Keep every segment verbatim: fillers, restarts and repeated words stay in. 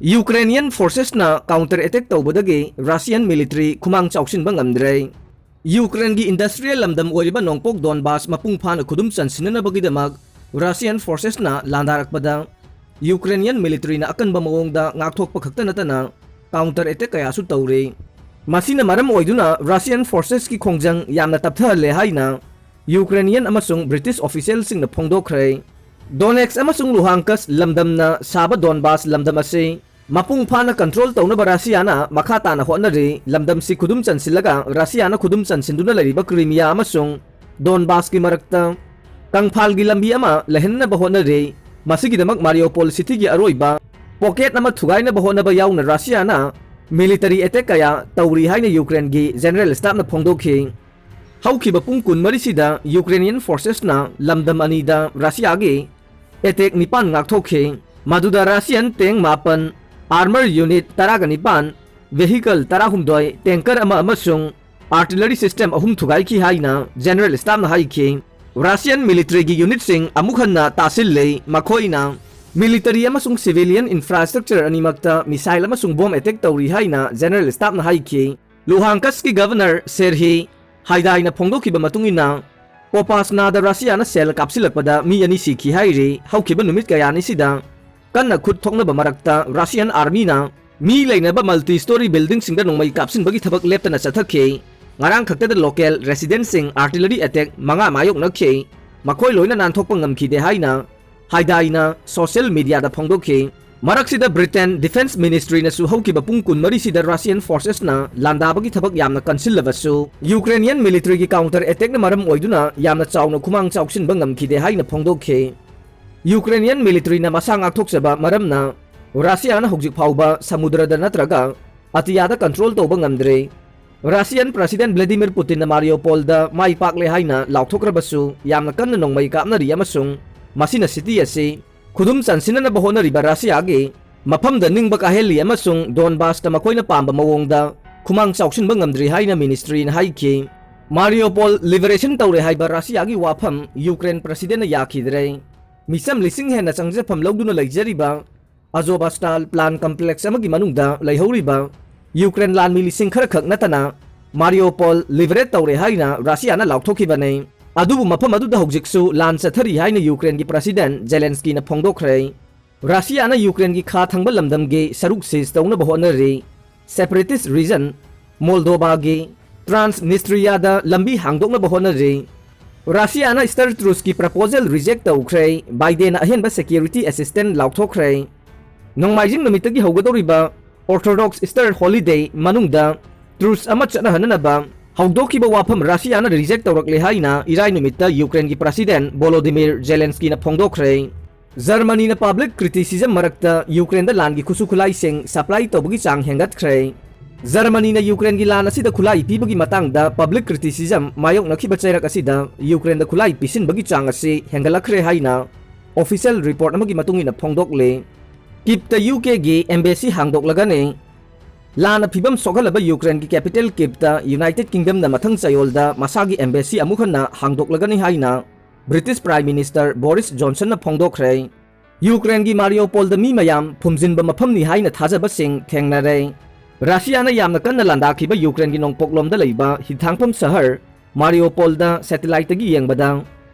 Ukrainian forcesꯅ counter attack ꯇꯧꯕꯗꯒꯤ Russian military ꯈꯨꯃꯥꯡ ꯆꯥꯎꯁꯤꯟꯕ ꯉꯝꯗ꯭ꯔꯦ꯫ Ukraineꯒꯤ industrial ꯂꯝꯗꯝ ꯑꯣꯏꯔꯤꯕ ꯅꯣꯡꯄꯣꯛ Donbas ꯃꯄꯨꯡ ꯐꯥꯅ ꯈꯨꯗꯨꯝ ꯆꯟꯁꯤꯟꯅꯅꯕꯒꯤꯗꯃꯛ Russian forcesꯅ ꯂꯥꯟꯗꯥꯔꯛꯄꯗ Ukrainian militaryꯅ ꯑꯀꯟꯕ ꯃꯑꯣꯡꯗ ꯉꯥꯛꯊꯣꯛꯄ ꯈꯛꯇ ꯅꯠꯇꯅ counter attack ꯀꯌꯥꯁꯨ ꯇꯧꯔꯤ꯫ ꯃꯁꯤꯅ ꯃꯔꯝ ꯑꯣꯏꯗꯨꯅ Russian forcesꯀꯤ ꯈꯣꯡꯖꯪ ꯌꯥꯝꯅ ꯇꯞꯊꯍꯜꯂꯦ ꯍꯥꯏꯅ Ukrainian ꯑꯃꯁꯨꯡ British officialꯁꯤꯡꯅ ꯐꯣꯡꯗꯣꯛꯈ꯭ꯔꯦ꯫ Donetsk ꯑꯃꯁꯨꯡ Luhansk ꯂꯝꯗꯝꯅ ꯁꯥꯕ Donbas ꯂꯝꯗꯝ ꯑꯁꯤ ꯃꯄꯨꯡ ꯐꯥꯅ control ꯇꯧꯅꯕ Russiaꯅ ꯃꯈꯥ ꯇꯥꯅ ꯍꯣꯠꯅꯔꯤ꯫ ꯂꯝꯗꯝꯁꯤ ꯈꯨꯗꯨꯝ ꯆꯟꯁꯤꯜꯂꯒ Russiaꯅ ꯈꯨꯗꯨꯝ ꯆꯟꯁꯤꯟꯗꯨꯅ ꯂꯩꯔꯤꯕ Crimea ꯑꯃꯁꯨꯡ Donbasꯀꯤ ꯃꯔꯛꯇ ꯀꯪꯐꯥꯜꯒꯤ ꯂꯝꯕꯤ ꯑꯃ ꯂꯩꯍꯟꯅꯕ ꯍꯣꯠꯅꯔꯤ꯫ ꯃꯁꯤꯒꯤꯗꯃꯛ Mariupol cityꯒꯤ ꯑꯔꯣꯏꯕ pocket ꯑꯃ ꯊꯨꯒꯥꯏꯅꯕ ꯍꯣꯠꯅꯕ ꯌꯥꯎꯅ Russiaꯅ military attack ꯀꯌꯥ ꯇꯧꯔꯤ ꯍꯥꯏꯅ Ukraineꯒꯤ general staffꯅ ꯐꯣꯡꯗꯣꯛꯈꯤ꯫ ꯍꯧꯈꯤꯕ ꯄꯨꯡ ꯀꯨꯟꯃꯔꯤꯁꯤꯗ Ukrainian forcesꯅ ꯂꯝꯗꯝ ꯑꯅꯤꯗ Russiaꯒꯤ attack ꯅꯤꯄꯥꯟ ꯉꯥꯛꯊꯣꯛꯈꯤ꯫ ꯃꯗꯨꯗ Russian tank ꯃꯥꯄꯟ, armor unit ꯇꯔꯥꯒ ꯅꯤꯄꯥꯟ, vehicle ꯇꯔꯥꯍꯨꯝꯗꯣꯏ, tanker ꯑꯃ ꯑꯃꯁꯨꯡ artillery system ꯑꯍꯨꯝ ꯊꯨꯒꯥꯏꯈꯤ ꯍꯥꯏꯅ general staffꯅ ꯍꯥꯏꯈꯤ꯫ Russian militaryꯒꯤ unitꯁꯤꯡ ꯑꯃꯨꯛ ꯍꯟꯅ ꯇꯥꯁꯤꯜꯂꯦ꯫ ꯃꯈꯣꯏꯅ military ꯑꯃꯁꯨꯡ civilian infrastructure ꯑꯅꯤꯃꯛꯇ missile ꯑꯃꯁꯨꯡ bomb attack ꯇꯧꯔꯤ ꯍꯥꯏꯅ general staffꯅ ꯍꯥꯏꯈꯤ꯫ Luhanskꯀꯤ governor Serhiy Haidaiꯅ ꯐꯣꯡꯗꯣꯛꯈꯤꯕ ꯃꯇꯨꯡ ꯏꯟꯅ, Popasnada Russiaꯅ shell ꯀꯥꯞꯁꯤꯜꯂꯛꯄꯗ ꯃꯤ ꯑꯅꯤ ꯁꯤꯈꯤ ꯍꯥꯏꯔꯤ꯫ ꯍꯧꯈꯤꯕ ꯅꯨꯃꯤꯠ ꯀꯌꯥꯅꯤꯁꯤꯗ ꯀꯟꯅ ꯈꯨꯠ ꯊꯣꯛꯅꯕ ꯃꯔꯛꯇ Russian armyꯅ ꯃꯤ ꯂꯩꯅꯕ multi-story buildingꯁꯤꯡꯗ ꯅꯣꯡꯃꯩ ꯀꯥꯞꯁꯤꯟꯕꯒꯤ ꯊꯕꯛ ꯂꯦꯞꯇꯅ ꯆꯠꯊꯈꯤ꯫ ꯉꯔꯥꯡ ꯈꯛꯇꯗ local residentꯁꯤꯡ artillery attack ꯃꯉꯥ ꯃꯥꯌꯣꯛꯅꯈꯤ꯫ ꯃꯈꯣꯏ ꯂꯣꯏꯅ ꯅꯥꯟꯊꯣꯛꯄ ꯉꯝꯈꯤꯗꯦ ꯍꯥꯏꯅ ꯍꯥꯏꯗꯥꯏꯅ social mediaꯗ ꯐꯣꯡꯗꯣꯛꯈꯤ꯫ ꯃꯔꯛꯁꯤꯗ Britain Defence Ministryꯅꯁꯨ ꯍꯧꯈꯤꯕ ꯄꯨꯡ ꯀꯨꯟꯃꯔꯤꯁꯤꯗ Russian forcesꯅ ꯂꯥꯟꯗꯥꯕꯒꯤ ꯊꯕꯛ ꯌꯥꯝꯅ ꯀꯟꯁꯤꯜꯂꯕꯁꯨ, Ukrainian militaryꯒꯤ counter attackꯅ ꯃꯔꯝ ꯑꯣꯏꯗꯨꯅ ꯌꯥꯝꯅ ꯆꯥꯎꯅ ꯈꯨꯃꯥꯡ ꯆꯥꯎꯁꯤꯟꯕ ꯉꯝꯈꯤꯗꯦ ꯍꯥꯏꯅ ꯐꯣꯡꯗꯣꯛꯈꯤ꯫ Ukrainian militaryꯅ ꯃꯁꯥ ꯉꯥꯛꯊꯣꯛꯆꯕ ꯃꯔꯝꯅ Russiaꯅ ꯍꯧꯖꯤꯛ ꯐꯥꯎꯕ ꯁꯃꯨꯗ꯭ꯔꯗ ꯅꯠꯇ꯭ꯔꯒ ꯑꯇꯤꯌꯥꯗ control ꯇꯧꯕ ꯉꯝꯗ꯭ꯔꯦ꯫ Russian President Vladimir Putinꯅ Mariupolꯗ ꯃꯥꯏ ꯄꯥꯛꯂꯦ ꯍꯥꯏꯅ ꯂꯥꯎꯊꯣꯛꯈ꯭ꯔꯕꯁꯨ, ꯌꯥꯝꯅ ꯀꯟꯅ ꯅꯣꯡꯃꯩ ꯀꯥꯞꯅꯔꯤ ꯑꯃꯁꯨꯡ ꯃꯁꯤꯅ city ꯑꯁꯤ ꯈꯨꯗꯨꯝ ꯆꯟꯁꯤꯟꯅꯅꯕ ꯍꯣꯠꯅꯔꯤꯕ Russiaꯒꯤ ꯃꯐꯝꯗ ꯅꯤꯡꯕ ꯀꯥꯏꯍꯜꯂꯤ ꯑꯃꯁꯨꯡ Donbasꯇ ꯃꯈꯣꯏꯅ ꯄꯥꯝꯕ ꯃꯑꯣꯡꯗ ꯈꯨꯃꯥꯡ ꯆꯥꯎꯁꯤꯟꯕ ꯉꯝꯗ꯭ꯔꯤ ꯍꯥꯏꯅ ministryꯅ ꯍꯥꯏꯈꯤ꯫ Mariupol liberation ꯇꯧꯔꯦ ꯍꯥꯏꯕ Russiaꯒꯤ ꯋꯥꯐꯝ Ukraine Presidentꯅ ꯌꯥꯈꯤꯗ꯭ꯔꯦ꯫ ꯃꯤꯆꯝ ꯂꯤꯁꯤꯡ ꯍꯦꯟꯅ ꯆꯪꯖꯐꯝ ꯂꯧꯗꯨꯅ ꯂꯩꯖꯔꯤꯕ ꯑꯖꯣꯕꯥꯁꯇꯥꯜ ꯄ꯭ꯂꯥꯟ ꯀꯝꯄ꯭ꯂꯦꯛꯁ ꯑꯃꯒꯤ ꯃꯅꯨꯡꯗ ꯂꯩꯍꯧꯔꯤꯕ ꯌꯨꯀ꯭ꯔꯦꯟ ꯂꯥꯟꯃꯤ ꯂꯤꯁꯤꯡ ꯈꯔꯈꯛ ꯅꯠꯇꯅ ꯃꯥꯔꯤꯌꯣꯄꯣꯜ ꯂꯤꯕꯔꯦꯠ ꯇꯧꯔꯦ ꯍꯥꯏꯅ ꯔꯁꯤꯌꯥꯅ ꯂꯥꯎꯊꯣꯛꯈꯤꯕꯅꯤ꯫ ꯑꯗꯨꯕꯨ ꯃꯐꯝ ꯑꯗꯨꯗ ꯍꯧꯖꯤꯛꯁꯨ ꯂꯥꯟ ꯆꯠꯊꯔꯤ ꯍꯥꯏꯅ ꯌꯨꯀ꯭ꯔꯦꯟꯒꯤ ꯄ꯭ꯔꯁꯤꯗꯦꯟ ꯖꯦꯂꯦꯟꯁꯀꯤꯅ ꯐꯣꯡꯗꯣꯛꯈ꯭ꯔꯦ꯫ ꯔꯁꯤꯌꯥꯅ ꯌꯨꯀ꯭ꯔꯦꯟꯒꯤ ꯈꯥ ꯊꯪꯕ ꯂꯝꯗꯝꯒꯤ ꯁꯔꯨꯛ ꯁꯤꯖ ꯇꯧꯅꯕ ꯍꯣꯠꯅꯔꯤ꯫ ꯁꯦꯄꯔꯦꯇꯤꯁ ꯔꯤꯖꯟ ꯃꯣꯜꯗꯣꯕꯥꯒꯤ ꯇ꯭ꯔꯥꯟꯁꯅꯤꯁꯇ꯭ꯔꯤꯌꯥꯗ ꯂꯝꯕꯤ ꯍꯥꯡꯗꯣꯛꯅꯕ ꯍꯣꯠꯅꯔꯤ꯫ ꯔꯁꯤꯌꯥꯅ ꯏꯁꯇꯔ ꯇ꯭ꯔꯨꯁꯀꯤ ꯄ꯭ꯔꯄꯣꯖꯦꯜ ꯔꯤꯖꯦꯛ ꯇꯧꯈ꯭ꯔꯦ꯫ ꯕꯥꯏꯗꯦꯟꯅ ꯑꯍꯦꯟꯕ ꯁꯦꯀ꯭ꯌꯨꯔꯤꯇꯤ ꯑꯦꯁꯤꯁꯇꯦꯟ ꯂꯥꯎꯊꯣꯛꯈ꯭ꯔꯦ꯫ ꯅꯣꯡꯃꯥꯏꯖꯤꯡ ꯅꯨꯃꯤꯠꯇꯒꯤ ꯍꯧꯒꯗꯧꯔꯤꯕ ꯑꯣꯔꯊꯣꯗꯣꯛꯁ ꯏꯁꯇꯔ ꯍꯣꯂꯤꯗꯦ ꯃꯅꯨꯡꯗ ꯇ꯭ꯔꯨꯁ ꯑꯃ ꯆꯠꯅꯍꯟꯅꯅꯕ ꯍꯧꯗꯣꯛꯈꯤꯕ ꯋꯥꯐꯝ ꯔꯁꯤꯌꯥꯅ ꯔꯤꯖꯦꯛ ꯇꯧꯔꯛꯂꯦ ꯍꯥꯏꯅ ꯏꯔꯥꯏ ꯅꯨꯃꯤꯠꯇ ꯌꯨꯀ꯭ꯔꯦꯟꯒꯤ ꯄ꯭ꯔꯁꯤꯗꯦꯟ ꯚꯣꯂꯣꯗꯤꯃꯤꯔ ꯖꯦꯂꯦꯟꯁꯀꯤꯅ ꯐꯣꯡꯗꯣꯛꯈ꯭ꯔꯦ꯫ ꯖꯔꯃꯅꯤꯅ ꯄꯕ꯭ꯂꯤꯛ ꯀ꯭ꯔꯤꯇꯤꯁꯤꯖꯝ ꯃꯔꯛꯇ ꯌꯨꯀ꯭ꯔꯦꯟꯗ ꯂꯥꯟꯒꯤ ꯈꯨꯠꯁꯨ ꯈꯨꯠꯂꯥꯏꯁꯤꯡ ꯁꯄ꯭ꯂꯥꯏ ꯇꯧꯕꯒꯤ ꯆꯥꯡ ꯍꯦꯟꯒꯠꯈ꯭ꯔꯦ꯫ ꯖꯔꯃꯅꯤꯅ ꯌꯨꯀ꯭ꯔꯦꯟꯒꯤ ꯂꯥꯟ ꯑꯁꯤꯗ ꯈꯨꯠꯂꯥꯏ ꯄꯤꯕꯒꯤ ꯃꯇꯥꯡꯗ ꯄꯕ꯭ꯂꯤꯛ ꯀ꯭ꯔꯤꯇꯤꯁꯤꯖꯝ ꯃꯥꯌꯣꯛꯅꯈꯤꯕ ꯆꯩꯔꯛ ꯑꯁꯤꯗ ꯌꯨꯀ꯭ꯔꯦꯟꯗ ꯈꯨꯠꯂꯥꯏ ꯄꯤꯁꯤꯟꯕꯒꯤ ꯆꯥꯡ ꯑꯁꯤ ꯍꯦꯟꯒꯠꯂꯛꯈ꯭ꯔꯦ ꯍꯥꯏꯅ ꯑꯣꯐꯤꯁꯤꯌꯦꯜ ꯔꯤꯄꯣꯔꯠ ꯑꯃꯒꯤ ꯃꯇꯨꯡ ꯏꯟꯅ ꯐꯣꯡꯗꯣꯛꯂꯤ꯫ ꯀꯤꯞꯇ ꯌꯨ ꯀꯦꯒꯤ ꯑꯦꯝꯕꯦꯁꯤ ꯍꯥꯡꯗꯣꯛꯂꯒꯅꯤ꯫ ꯂꯥꯟꯅ ꯐꯤꯕꯝ ꯁꯣꯛꯍꯜꯂꯕ ꯌꯨꯀ꯭ꯔꯦꯟꯒꯤ ꯀꯦꯄꯤꯇꯦꯜ ꯀꯤꯞꯇ ꯌꯨꯅꯥꯏꯇꯦꯗ ꯀꯤꯡꯗꯝꯅ ꯃꯊꯪ ꯆꯌꯣꯜꯗ ꯃꯁꯥꯒꯤ ꯑꯦꯝꯕꯦꯁꯤ ꯑꯃꯨꯛ ꯍꯟꯅ ꯍꯥꯡꯗꯣꯛꯂꯒꯅꯤ ꯍꯥꯏꯅ ꯕ꯭ꯔꯤꯇꯤꯁ ꯄ꯭ꯔꯥꯏꯝ ꯃꯤꯅꯤꯁꯇꯔ ꯕꯣꯔꯤꯁ ꯖꯣꯟꯁꯟꯅ ꯐꯣꯡꯗꯣꯛꯈ꯭ꯔꯦ꯫ ꯌꯨꯀ꯭ꯔꯦꯟꯒꯤ ꯃꯥꯔꯤꯌꯣꯄꯣꯜꯗ ꯃꯤ ꯃꯌꯥꯝ ꯐꯨꯝꯖꯤꯟꯕ ꯃꯐꯝꯅꯤ ꯍꯥꯏꯅ ꯊꯥꯖꯕꯁꯤꯡ ꯊꯦꯡꯅꯔꯦ꯫ ꯔꯁꯤꯌꯥꯅ ꯌꯥꯝꯅ ꯀꯟꯅ ꯂꯥꯟꯗꯥꯈꯤꯕ ꯌꯨꯀ꯭ꯔꯦꯟꯒꯤ ꯅꯣꯡꯄꯣꯛꯂꯣꯝꯗ ꯂꯩꯕ ꯍꯤꯊꯥꯡꯐꯝ ꯁꯍꯔ ꯃꯥꯔꯤꯌꯣꯄꯣꯜꯗ ꯁꯦꯇꯤꯂꯥꯏꯠꯇꯒꯤ ꯌꯦꯡꯕꯗ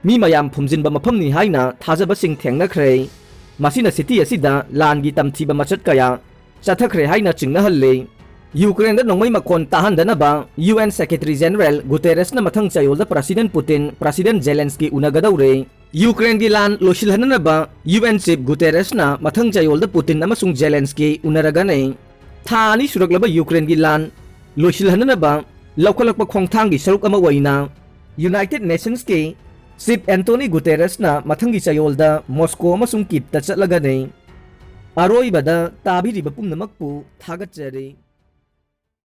ꯃꯤ ꯃꯌꯥꯝ ꯐꯨꯝꯖꯤꯟꯕ ꯃꯐꯝꯅꯤ ꯍꯥꯏꯅ ꯊꯥꯖꯕꯁꯤꯡ ꯊꯦꯡꯅꯈ꯭ꯔꯦ꯫ ꯃꯁꯤꯅ ꯁꯤꯇꯤ ꯑꯁꯤꯗ ꯂꯥꯟꯒꯤ ꯇꯝꯊꯤꯕ ꯃꯆꯠ ꯀꯌꯥ ꯆꯠꯊꯈ꯭ꯔꯦ ꯍꯥꯏꯅ ꯆꯤꯡꯅꯍꯜꯂꯤ꯫ ꯌꯨꯀ꯭ꯔꯦꯟꯗ ꯅꯣꯡꯃꯩ ꯃꯈꯣꯟ ꯇꯥꯍꯟꯗꯅꯕ ꯌꯨ ꯑꯦꯟ ꯁꯦꯀ꯭ꯔꯦꯇꯔꯤ ꯖꯦꯅꯔꯦꯜ ꯒꯨꯇꯦꯔꯦꯁꯅ ꯃꯊꯪ ꯆꯌꯣꯜꯗ ꯄ꯭ꯔꯁꯤꯗꯦꯟ ꯄꯨꯇꯤꯟ, ꯄ꯭ꯔꯁꯤꯗꯦꯟ ꯖꯦꯂꯦꯟꯁꯀꯤ ꯎꯅꯒꯗꯧꯔꯦ꯫ ꯌꯨꯀ꯭ꯔꯦꯟꯒꯤ ꯂꯥꯟ ꯂꯣꯏꯁꯤꯜꯍꯟꯅꯅꯕ ꯌꯨ ꯑꯦꯟ ꯆꯤꯐ ꯒꯨꯇꯦꯔꯦꯁꯅ ꯃꯊꯪ ꯆꯌꯣꯜꯗ ꯄꯨꯇꯤꯟ ꯑꯃꯁꯨꯡ ꯖꯦꯂꯦꯟꯁꯀꯤ ꯎꯅꯔꯒꯅꯤ꯫ ꯊꯥ ꯑꯅꯤ ꯁꯨꯔꯛꯂꯕ ꯌꯨꯀ꯭ꯔꯦꯟꯒꯤ ꯂꯥꯟ ꯂꯣꯏꯁꯤꯜꯍꯟꯅꯅꯕ ꯂꯧꯈꯠꯂꯛꯄ ꯈꯣꯡꯊꯥꯡꯒꯤ ꯁꯔꯨꯛ ꯑꯃ ꯑꯣꯏꯅ ꯌꯨꯅꯥꯏꯇꯦꯗ ꯅꯦꯁꯟꯁꯀꯤ ꯆꯤꯐ ꯑꯦꯟꯇꯣꯅꯤ ꯒꯨꯇꯦꯔꯦꯁꯅ ꯃꯊꯪꯒꯤ ꯆꯌꯣꯜꯗ ꯃꯣꯁꯀꯣ ꯑꯃꯁꯨꯡ ꯀꯤꯞꯇ ꯆꯠꯂꯒꯅꯤ꯫ ꯑꯔꯣꯏꯕꯗ ꯇꯥꯕꯤꯔꯤꯕ ꯄꯨꯝꯅꯃꯛꯄꯨ ꯊꯥꯒꯠꯆꯔꯤ꯫